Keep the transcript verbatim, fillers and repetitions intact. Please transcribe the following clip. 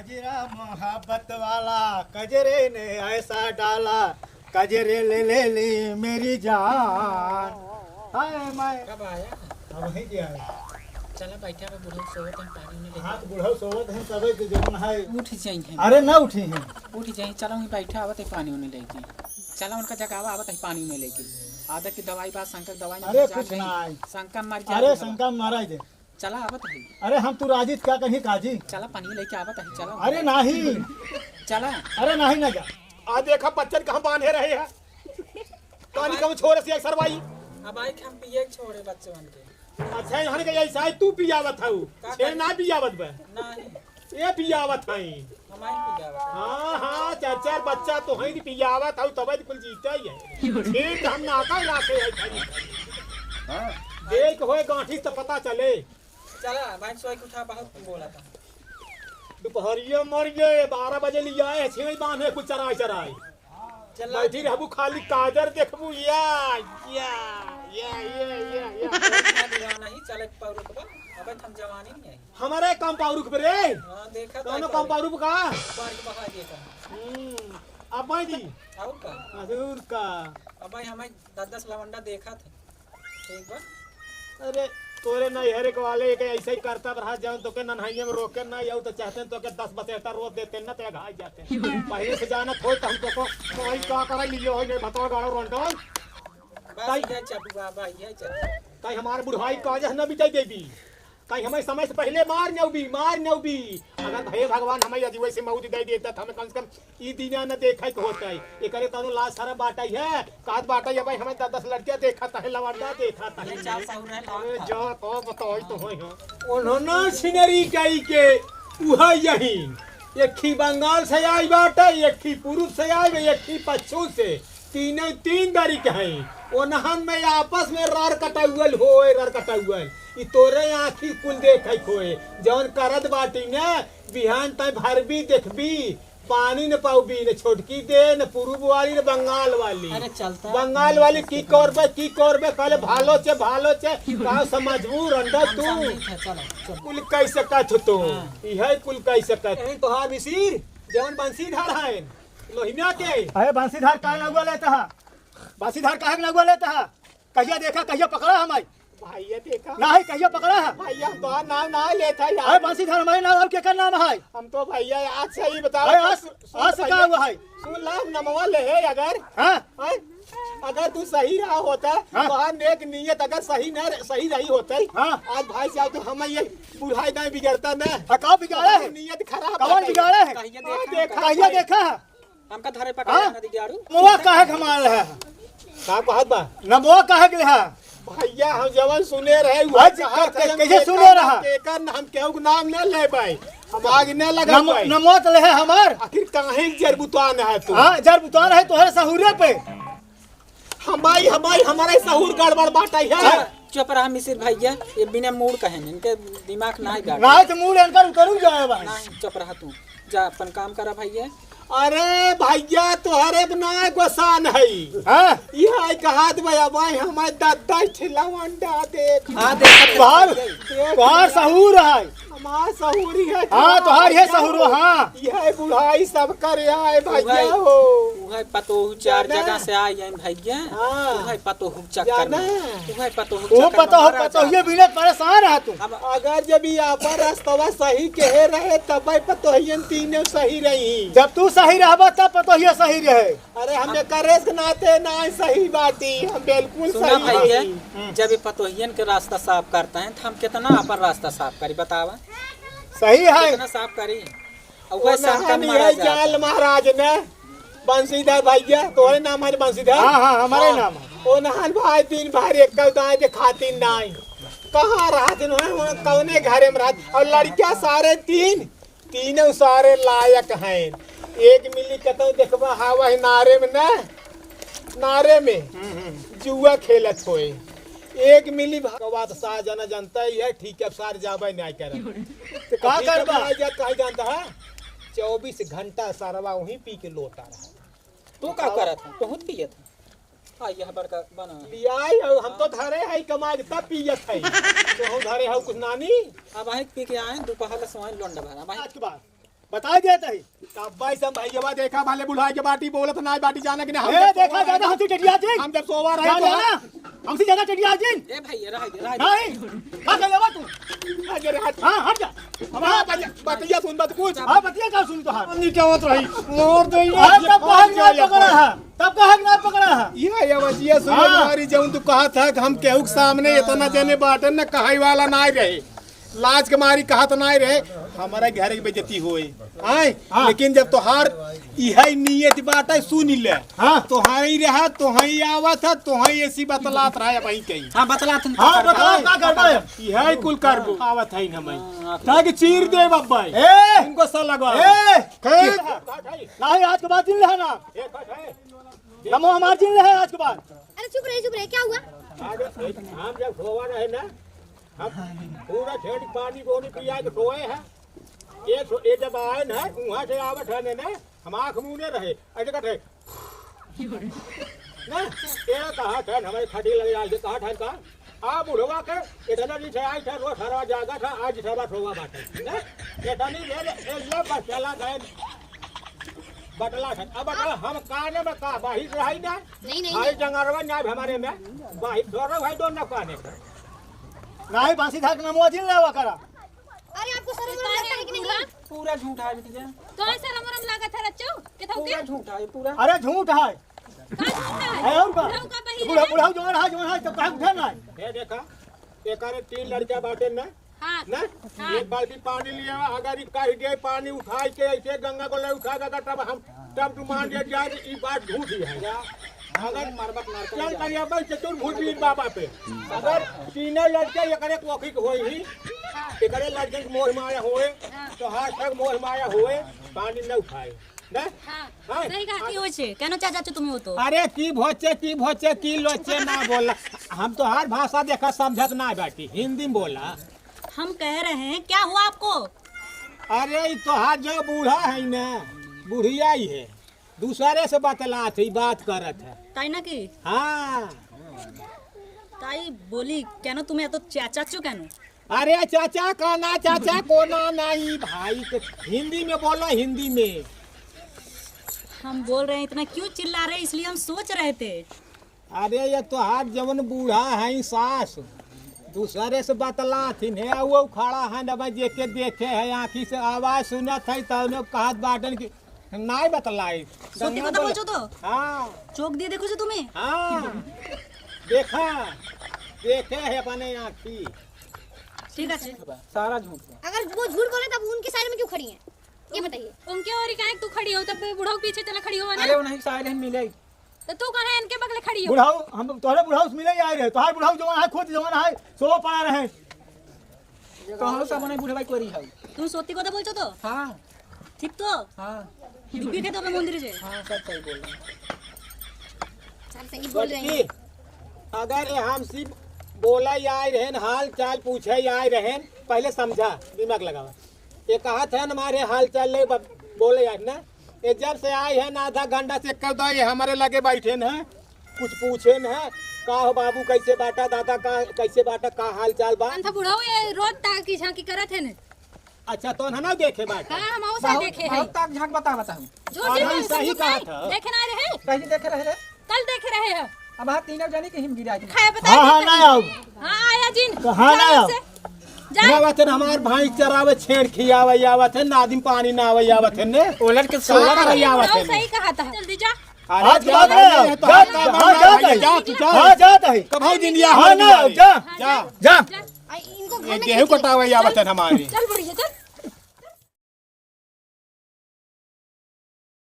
तेरा मोहब्बत वाला कजरे ने ऐसा डाला, कजरे ले ले ली मेरी जान। हाय माय। कब आया? अब वहीं के आए। चला बैठा, अब बूढ़ा सोवत हैं, पानी उन्हें लेके। हाँ, तो बूढ़ा सोवत हैं, तबे तो जौन है। उठ जाई हैं। अरे ना उठी हैं। उठ जाई, चला वहीं बैठा, आवत है पानी उन्हें लेके। चला उनका जगावा, आवत है पानी उन्हें लेके। आदत की दवाई बा, शंकर दवाई में अरे जान कुछ गई। ना आई। शंकर मर जाए अरे तो शंकर मारा दे। चला आवत है। अरे हम तू राजी क्या कहीं काजी? चला पानी लेके आवत है, चला। अरे नाही। चला। अरे नाही ना जा। आ देखा बच्चन कहाँ बांधे रहे हैं। पानी कम छोड़े से सरवाई। अब आई हम पिए छोड़े बच्चवन के। अच्छा यहाँ के ऐसा है तू पियावत हऊ। का छे करी? ना पियावत बे। नाही। ये पियावत है। हमारी पियावत है। हाँ हाँ चार चार बच्चा तो है पियावत हऊ तब कुल जीता ही है। ठीक हम ना का लाते है खाली। हाँ। देख होए गांठी तो पता चले। चला, भाई सोई के उठा, बहुत बोला था। दुपहरिया मर गए, बारह बजे लिया है, छह बांधे कुछ चराई चराई। चला। बैठी रहबू खाली काजर देखबू, या, या, या, या, या, या। ना दीवाना ही, चले पाउरुक बा, अबे हम जवानी नहीं आई। हमारे काम पाउरुक बे रे। हाँ, देखा था कौनो काम पाउरुक का? पार्क बहा दिया था। हम्म, अब भाई जी। और का? जरूर का। अब भाई हमें दस दस लवंडा देखा था। ठीक बा। अरे, तोरे नैहरे के वाले एक ऐसे ही करता रहा, जौन तोके नन्हाइये में रोके ना आऊ, तो चाहते हैं तोके दस बसेटा रोज देते ना, ते घाई जाते। पहले से जानत हो तो हम तोको कोई का करे लियो हो, ये बताओ गाड़ो रोंडो। बस ताई ये चबुआ बा, ये चबुआ। ताई हमारे बुढ़ाई का जह न बिताई देबी। ताई हमें समय से पहले मार नौबी, मार नौबी। अगर भये भगवान हमें यदि वैसे मौत दे देता, तो हमें कम से कम ई दिना न देखे के होतै। एकरे तनो लाज सारा बाटै है। कहत बाटै है भाई, हमें दस दस लड़कियां देखत है, लवंडा देखत है। ये चार सौ रहे लाख अरे का। जा तो बताई तो होई हो। उन्होंने सिनरी कई के उहा यही। एक ही बंगाल से आई बाटै, एक ही पूरब से आई, एक ही पच्छिम से। तीनों तीन दरी के हैं। ओनहन में आपस में रर कटौवल होए, रर कटौवल। ई तोरे आँखी कुल देखै होए। जौन करत बाटी न, बिहान तै भरबी देखबी, पानी न पाउबी, न छोटकी दे, न पुरुब वाली, न बंगाल वाली। अरे चलता है। बंगाल वाली की करबे, की करबे, कहले भालो छे, भालो छे, का समझबू रंडा हम तू? समझी थे, चलो, चलो। कुल कह सकत हो तू, हाँ। इहे कुल कह सकत। यही तोहार मिसिर, जौन बंसीधर है, लोहिया के। अरे बंसीधर काहे नगुआ लेता है? बंसीधर काहे नगुआ लेता है? कहिया देखा, कहिया पकड़ा हमाई? भैया देखा। नाही, कहिया पकड़ा है? भैया, हम तोहार नाम ना लेत है यार। अरे बंसीधर हमारे नाम, और केकर नाम है? हम तो भैया आज से ही बताओ। अरे आज, सुन आज से भैया, का हुआ है? सुन ला, नमवा ले है अगर। हाँ? हैं? अगर तू सही रहा होता, हाँ? तोहार नेक नियत अगर सही न रह-, सही रही होता, हाँ? आज भाई साहब तो हम ये बुढ़ाई नहीं बिगड़ता ना। हाँ, का बिगाड़ा है? नीयत खराब कौन बताई। बिगाड़ा है? कहिया हाँ, देखा, देखा कहिया भाई। देखा है? हमका धरे पकड़े हाँ? ना दिगाड़ू। नमवा काहे के मार रहा है? का कहत बा? नमवा काहे के है? भैया, हम जवन सुने रहे, वो आज कहा क-, था, हम कैसे केकर सुने नाम, रहा? केकर नाम, केहू के नाम न लेबै। हम आग न लगाबै। नमवा तो ले है हमार। आखिर काहे जरबुतान है तू? हाँ, जरबुतान है तोहरे सहूरे पे। हमाई, हमाई, हमारे सहूर गड़बड़ बाटै है। चुप, चुप रहा मिसिर भैया, ये बिना मूड़ कहे न, इनके दिमाग ना ही गाड़। ना तो मूड़ इनकर उतरू जाए भाई। नहीं, चुप रहा तू, जा अपन काम करा भैया। अरे भैया, तोहरे बनाए गोसान है। हाँ? ये कहत भाई, अब हमारे दद्दा ठेला अंडा देख। हाँ, देख। बाहर, देख। बाहर सहूर है। हमार सहुरी है हाँ, का? तोहार है सहुरो, हाँ। यह बुढ़ाई सब करे आए भैया उहै, हो। उहै पतोहू चार जाना। जगह से आई हैं भैया। हाँ। उहै पतोहू चक्कर जाना। में। उहै पतोहू वो चक्कर में पतोहू, मरा पतोहिए जाता। बिना परेशान रहा तू। अब अगर जब ये आपन रस्तवा सही कहे रहे, तब भाई पतोहियन तीनों सही रही। जब तू सही रहबा, तब पतोहिया सही रहे। अरे, हम हम एकरे से नाते ना सही बाटी, हम बिल्कुल सुना सही भाई के, हई। जब ये पतोहियन के रास्ता साफ करता है, तो हम कितना अपन रास्ता साफ करी, बतावा? सही है। कितना साफ करी? और वो वैसे हम नहान कम मारा ये जाता जाल है। महाराज ने, बंसीधर भैया, तोरे नाम है बंसीधर? हाँ, हाँ, हमारे हाँ। नाम है। वो नहान भाई दिन भर एक दाएं के खातिर नाई। कहाँ रहत हैं, वहाँ कौने घरे में रहत? और लड़कियाँ सारे तीन तीनों सारे लायक हैं। एक मिली कतौ देखबा, हाँ, वही नारे में ना, नारे में हम्म, हम्म। जुआ खेलत होए। एक मिली भगवत सा जना जनता ही है, ठीक है, सार जाबे नहीं करे। तो का ठीक है, करबा? नहीं जात, कहीं जानता है? चौबीस घंटा सरवा वहीं पी के लोटा रहा। तू का बताओ। करत है? तू खुद पियत है? आ, यह बड़का बना। लियाई हो, हम तो धरे है कमा के तब पियत है। तो हम धरे हो कुछ नानी? अब आए पी के आए, दोपहर ले सोए लोंड भरा। अब आए आज के बाद। बताइ देत ही। तब भाई सब भैया देखा, भले बुढ़ाई के बाटी बोलत ना बाटी, जाना कि ना, हम ए, जब देखा, सोवा रहे, ज्यादा हमसे टेटिया जिन। हम जब सोवा रहे, जाना तो ना, हमसे ज्यादा टेटिया जिन। ए भैया, रह दे, रह दे। नहीं, का कर लेबा तू? अरे हट। हाँ, हट जा। हमारा बतिया, बतिया सुन, बात कुछ। हाँ, बतिया का सुन तोहार? हम नहीं चाहत रही। और तो ये अरे, तब कहा कि ना पकड़ा है, तब कहा कि ना पकड़ा है। ये, ये बतिया सुन, हाँ। हमारी जौन तू कहा था कि हम केहू के सामने इतना जने बाटन न कहाई वाला ना रहे। लाज के मारी कहत नाई रहे, हमारे घर के बेइज्जती होए। आए, हाँ। लेकिन जब तोहार इहे नियत बाटे, सुन ले। हाँ। तोहाई रहा, तोहाई आवत है, तोहाई ऐसी बतलात रहा है भाई कहीं। हाँ, बतलात है। हाँ, बतलाओ, का करबा है? इहे कुल करबो। आवत है न मैं। ताकि चीर दे बब्बा। ए! इनको सा लगा। ए! ए! नहीं, आज के बाद जिन लेहा ना। नमो हमार जिन लेहा आज के बाद। अरे चुप रहे, चुप रहे, क्या हुआ? आज हम जब सोवा रहे ना, हम पूरा छेड़ी पानी बोनी पिया के सोए हैं। ये सो-, ये जब आए ना, वहाँ से आवत है ना, हम आँख मूंदे रहे, ऐसे करते हैं। ना, ये कहा था, हमारे खटी लग जाए, ये कहा था इनका, आ बुढ़वा के इतना दिन से आई था, रोज सरवा जागा था, आज सरवा सोवा बाटे। ना, इतनी देर, ये, ये बस चला गए, बटला था। अब बटला हम काने में का, बाहिर रही ना, नहीं, नहीं, भाई नहीं। जंगरवा ना हमारे में, बाहिर छोड़ो भाई, दोनों काने में। नाही बासी धाक नमो जिन लेवा करा। अरे, आपको शर्म वरम लगता है कि नहीं? पूरा झूठा है बिटिया। तो ऐसा शर्म वरम लागत है रच्चो? के थाऊ के? पूरा झूठा है, पूरा। अरे, झूठ है। का झूठा है? है और का? बुढ़ऊ का बहिर बुढ़ऊ, है? बुढ़ऊ जवान है, जवान है, तब काहे उठे ना? ये देखा, एकारे तीन लड़का बाटे ना? हाँ। ना? हाँ। एक बाल्टी पानी लिया, अगर ई कह दे पानी उठाई के ऐसे गंगा को ले उठा देगा, तब हम, तब तू मान ले जाए कि ई बात झूठ ही है। अगर मरबत मारता चल है। करिया भाई चतुर्भुज वीर बाबा पे, अगर तीनों लड़के एकरे कोखी के होई ही, एकरे लड़के के मोह माया होए, तो हाथ तक मोह माया होए, पानी न उठाए। ना? हाँ, हाँ। सही कहा, की होचे? केनो चाचा चो तुम्हें हो तो? अरे की भोचे, की भोचे, की लोचे ना बोला। हम तोहार भाषा देखा समझत ना बाटी, हिंदी में बोला। हम कह रहे हैं, क्या हुआ आपको? अरे ई तोहार जो बूढ़ा है ना, बुढ़िया ही है, दूसरे से बतलात है, बात करत है। ताई ना की? हाँ। ताई बोली, केनो तुम्हें तो चा-, चाचू केनो? अरे चाचा का ना, चाचा को ना, नहीं भाई, तो हिंदी में बोलो, हिंदी में। हम बोल रहे हैं, इतना क्यों चिल्ला रहे, इसलिए हम सोच रहे थे। अरे ये तोहार जवन बूढ़ा है सास, दूसरे से बतलाथिन है, वो खड़ा है ना भाई, जेके देखे है, आँखी से आवाज सुनत है, तौने कहत बाटन कि नाई बतलाई। सोती गंगा पता बोल-, बोलचो तो? हाँ। चोक दिए देखो जो तुम्हें? हाँ। देखा, देखे है अपने आँखी। ठीक है। सारा झूठ बा। अगर वो झूठ बोले तब उनके साइड में क्यों खड़ी हैं? ये बताइए। उनके ओरी काहे तू खड़ी हो, तब बुढ़ऊ पीछे चला खड़ी हो ना? अरे वो नहीं साइड है मिले। तो तू काहे इनके बगले खड़ी हो? बुढ़ऊ, हम तोहरे बुढ़ऊ से मिले ही आए रहे। तोहार बुढ़ऊ जवान है, खुद जवान है, सो पड़ा रहे। कहूँ का मने बुढ़वा कोरी है। तू सोती को तो बोलचो तो? हाँ। ठीक तो? हाँ। दिव्य के तो मंदिर जे। हाँ, सब सही बोल रहे हैं। सब सही बोल रहे हैं। बच्ची, अगर ये हमसे बोला ही आए रहन, हाल चाल पूछे ही आए रहन, पहले समझा, दिमाग लगावा। ये कहा था हमारे हाल चाल ले ब-, बोले यार ना, ये जब से आए हैं ना आधा घंटा से कर दो, ये हमारे लगे बैठे न हैं, कुछ पूछे न हैं, का हो बाबू, कैसे बाटा, दादा का कैसे बाटा, का हाल चाल बा? अंथा बुढ़ऊ ये रोज ताकी झांकी करत है न। अच्छा, तो ना देखे बाटे। हाँ, हम उसे बहुत, देखे हैं। बहुत ताक झांक बता बताऊं। झूठ अरे, बोल, सही संजू कहा भाई, था। देखे ना रहे। कहीं देखे रहे रे? कल देखे रहे हैं। अब हाँ तीनों जने के हिम गिरा के। खाए बताए हाँ, हाँ, देते ना हैं। आओ। हाँ, आया जिन। तो हाँ, ना जाओ आओ। से। जा। ना आवत है, हमार भैंस चरावे, छेड़ खियावे आवत है, नादिम पानी ना आवे आवत है ने। ओलट के सोलह कहाँ करे आवत है। सही कहा था। जल्दी जा। अरे आज जा बात भाई, है, ये तो जा, हाथ हाँ, काम जा, नहीं जा, है। जा, तू जा। हाँ, जा, जा। कब भाई दिन या हाँ, हाल ना, नहीं जा। जा। जा। जा। आ, इनको ये घर में गेहूं खींच ले। कटावे आवत है हमारे। चल बुढ़िया, चल।